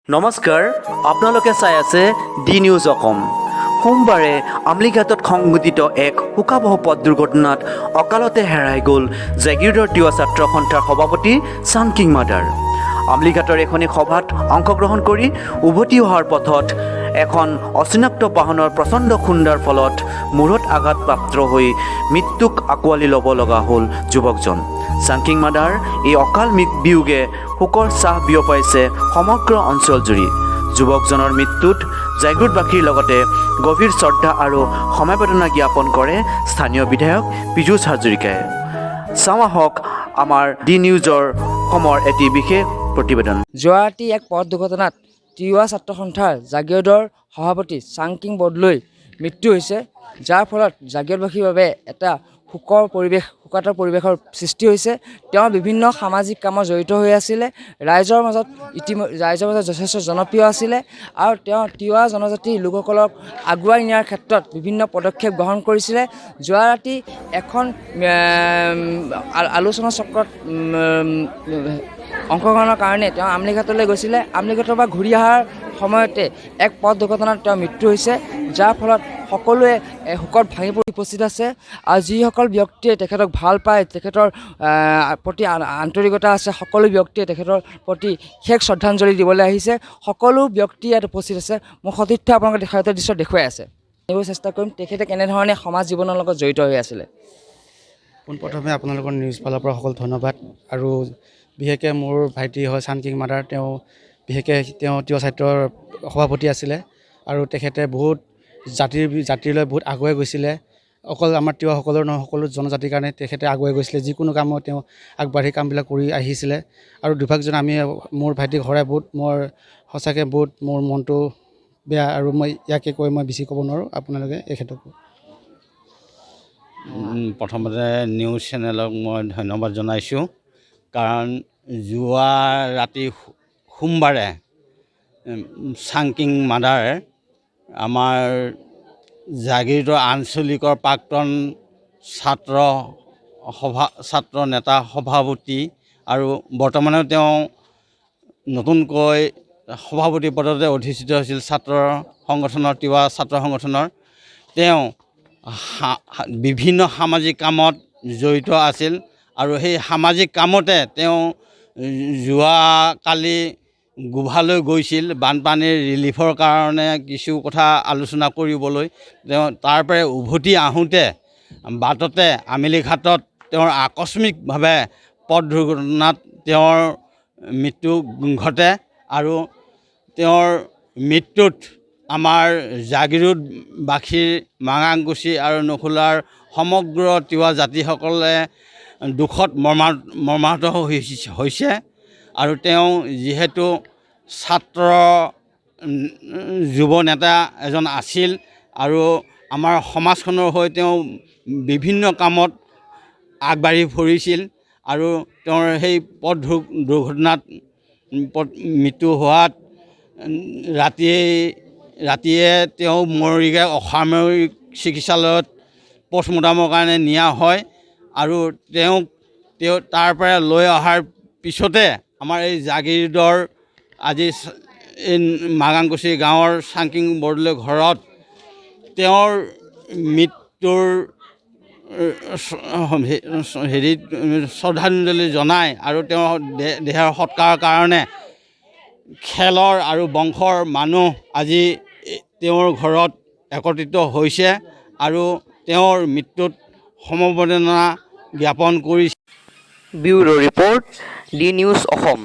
নমস্কাৰ, আপোনালোকে চাই আছে ডি নিউজ অসম। সোমবাৰে আমলিঘাটত সংঘটিত এক শোকাৱহ পথ দুৰ্ঘটনাত অকালতে হেৰাই গ'ল জাগীৰোডৰ তিৱা ছাত্ৰ সন্থাৰ সভাপতি চাংকিং মাদাৰ। আমলিঘাটৰ এখনি সভাত অংশগ্ৰহণ কৰি উভতি অহাৰ পথত এখন অচিনাক্ত বাহনৰ প্ৰচণ্ড খুন্দাৰ ফলত মূৰত আঘাতপ্ৰাপ্ত হৈ মৃত্যুক আঁকোৱালি ল'ব লগা হ'ল যুৱকজন। চাংকিং মাদাৰ এই অকাল বিয়োগে শোকৰ ছাঁ বিয়পাইছে সমগ্ৰ অঞ্চলজুৰি। যুৱকজনৰ মৃত্যুত জাগীৰোডবাসীৰ লগতে গভীৰ শ্ৰদ্ধা আৰু সমবেদনা জ্ঞাপন কৰে স্থানীয় বিধায়ক পীযুষ হাজৰিকাই। চাওঁ আহক আমাৰ ডি নিউজৰ অসমৰ এটি বিশেষ প্ৰতিবেদন। যোৱা ৰাতি এক পথ দুৰ্ঘটনাত তিৱা ছাত্ৰ সন্থাৰ জাগীৰোডৰ সভাপতি চাংকিং বৰদলৈ মৃত্যু হৈছে, যাৰ ফলত জাগীৰোডবাসীৰ বাবে এটা শোকৰ পৰিৱেশ, শোকাতৰ পৰিৱেশৰ সৃষ্টি হৈছে। তেওঁ বিভিন্ন সামাজিক কামত জড়িত হৈ আছিলে, ৰাইজৰ মাজত যথেষ্ট জনপ্ৰিয় আছিলে আৰু তেওঁ তিৱা জনজাতিৰ লোকসকলক আগুৱাই নিয়াৰ ক্ষেত্ৰত বিভিন্ন পদক্ষেপ গ্ৰহণ কৰিছিলে। যোৱা ৰাতি এখন আলোচনা চক্ৰত অংশগ্ৰহণৰ কাৰণে তেওঁ আমলিঘাটলৈ গৈছিলে। আমলিঘাটৰ পৰা ঘূৰি অহাৰ সময়তে এক পথ দুৰ্ঘটনাত তেওঁৰ মৃত্যু হৈছে, যাৰ ফলত সকলোৱে শোকত ভাঙি পৰি উপস্থিত আছে। আৰু যিসকল ব্যক্তিয়ে তেখেতক ভাল পায়, তেখেতৰ প্ৰতি আন্তৰিকতা আছে, সকলো ব্যক্তিয়ে তেখেতৰ প্ৰতি শেষ শ্ৰদ্ধাঞ্জলি দিবলৈ আহিছে। সকলো ব্যক্তি ইয়াত উপস্থিত আছে। মোৰ সতীৰ্থ আপোনালোকে দেখুৱাই দৃশ্য দেখুৱাই আছে। জানিব চেষ্টা কৰিম তেখেতে কেনেধৰণে সমাজ জীৱনৰ লগত জড়িত হৈ আছিলে। পোনপ্ৰথমে আপোনালোকৰ নিউজ ফালৰ পৰা সকলো ধন্যবাদ। আৰু বিশেষকৈ মোৰ ভাইটি হয় চানকিং মাদাৰ, তেওঁ বিশেষকৈ তেওঁ তিৱা ছাত্ৰৰ সভাপতি আছিলে আৰু তেখেতে বহুত জাতিলৈ বহুত আগুৱাই গৈছিলে। অকল আমাৰ তিৱাসকলৰ নহয়, সকলো জনজাতিৰ কাৰণে তেখেতে আগুৱাই গৈছিলে। যিকোনো কামত তেওঁ আগবাঢ়ি কামবিলাক কৰি আহিছিলে। আৰু দুৰ্ভাগ্যজনক, আমি মোৰ ভাইটিক হেৰুৱাই বহুত মোৰ সঁচাকৈ বহুত মোৰ মনটো বেয়া। আৰু মই ইয়াকে কৈ মই বেছি ক'ব নোৱাৰোঁ, আপোনালোকে এই ক্ষেত্ৰত প্ৰথমতে নিউজ চেনেলক মই ধন্যবাদ জনাইছোঁ, কাৰণ যোৱা ৰাতি সোমবাৰে চাংকিং মাদাৰ, আমাৰ জাগীৰোডৰ আঞ্চলিকৰ প্ৰাক্তন ছাত্ৰ নেতা সভাপতি আৰু বৰ্তমানেও তেওঁ নতুনকৈ সভাপতি পদতে অধিষ্ঠিত হৈছিল ছাত্ৰ সংগঠনৰ, তিৱা ছাত্ৰ সংগঠনৰ। তেওঁ বিভিন্ন সামাজিক কামত জড়িত আছিল আৰু সেই সামাজিক কামতে তেওঁ যোৱাকালি গোভালৈ গৈছিল বানপানীৰ ৰিলিফৰ কাৰণে কিছু কথা আলোচনা কৰিবলৈ। তেওঁ তাৰ পৰাই উভতি আহোঁতে বাটতে আমিলিঘাটত তেওঁৰ আকস্মিকভাৱে পথ দুৰ্ঘটনাত তেওঁৰ মৃত্যু ঘটে। আৰু তেওঁৰ মৃত্যুত আমাৰ জাগীৰোডবাসীৰ, মাঙাংকুচি আৰু নখোলাৰ সমগ্ৰ তিৱা জাতিসকলে দুখত মৰ্মাহত হৈছে। আৰু তেওঁ যিহেতু ছাত্ৰ যুৱ নেতা এজন আছিল আৰু আমাৰ সমাজখনৰ হৈ তেওঁ বিভিন্ন কামত আগবাঢ়ি ফুৰিছিল আৰু তেওঁৰ সেই পথ দুৰ্ঘটনাত পথ মৃত্যু হোৱাত ৰাতিয়েই ৰাতিয়ে তেওঁ মৰিগাঁও অসামৰিক চিকিৎসালয়ত পষ্টমৰ্টমৰ কাৰণে নিয়া হয়। আৰু তেওঁক তেওঁ তাৰ পৰা লৈ অহাৰ পিছতে আমাৰ এই জাগীৰোডৰ আজি এই মাগাংকুচি গাঁৱৰ চাংকিং বৰদলৈ ঘৰত তেওঁৰ মৃত্যুৰ হেৰিত শ্ৰদ্ধাঞ্জলি জনাই আৰু তেওঁৰ দেহৰ সৎকাৰৰ কাৰণে খেলৰ আৰু বংশৰ মানুহ আজি তেওঁৰ ঘৰত একত্ৰিত হৈছে আৰু তেওঁৰ মৃত্যুত সমবেদনা জ্ঞাপন কৰিছে। Bureau report, D news Assam.